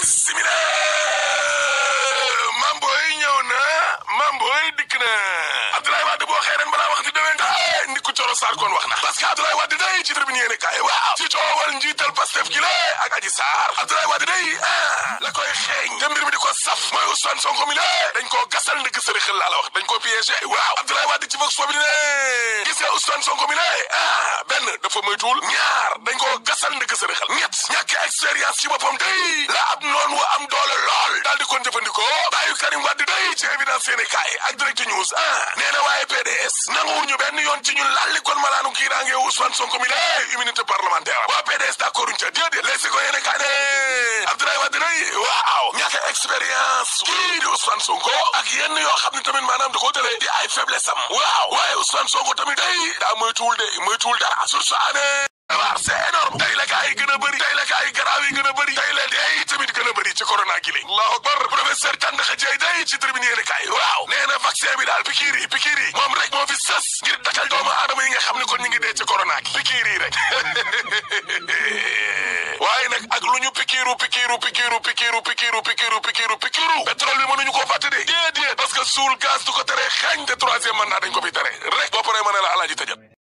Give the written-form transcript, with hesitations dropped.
bisimila mamboy ñëw na mamboy dikk na Abdoulaye Wade boo xëy ren balaa wax di déwén ndi ku Coro Sarr kon wax na parce que Abdoulaye Wade day ci tribune yéene kaay waaw ci coowal njiital Pastef gi la ak Adji Sarr Abdoulaye Wade day la koy xeeñ te mbir mi di ko saf mooy Ousmane Sonko mi la dañ koo gasal ndëgg sëri xel laa la wax dañ koo piégé waaw Abdoulaye Wade ci Vox Populi ne gis nga Ousmane Sonko mi la benn dafa moytuwul ñaar dañ koo gasal ndëgg sëri xel ñett ñàkk expérience ci boppam day la ab noon wa am doole lool daal di kon jëfandikoo bàyyu Karim Wade day ci évidence yéene kaay ak Direct News nee na waaye PDS nanguwuñu benn yoon ci ñu lalli kon malaanu kiiraange Ousmane Sonko mi la immunité parlementaire waa PDS d'accorduñ ca déedéet les si ko yéene kaay ne Abdoulaye Wade day waaw ñàkk expérience kii di Ousmane Sonko ak yenn yoo xam ne tamit maanaam da koo tëlee di ay faiblesse am waaw waaye Ousmane Sonko tamit day daa moytuwul dara sur sa année waaw c'est énorme tey la gaa yi gën a bëri tey la gaa yi garaaw yi gën a bëri tey la day tamit gën a bëri ci corona gi li allahu akbar professeur Tandakha Dieye day ci tribune yéene kaay waaw nee na vaccin bi daal pikiir yi moom rek moo fi sës ngir dakal doomu aadama yi nga xam ne kon ñu ngi dee ci corona gi pikiir yi rek waaye nag ak lu ñu pikiiru pétrole bi mënuñu koo fàtte de déedéet parce que suul gaz du ko tere xañ te troisième mandat dañ ko fi tere rek boo paree mën a la alaaji tëjal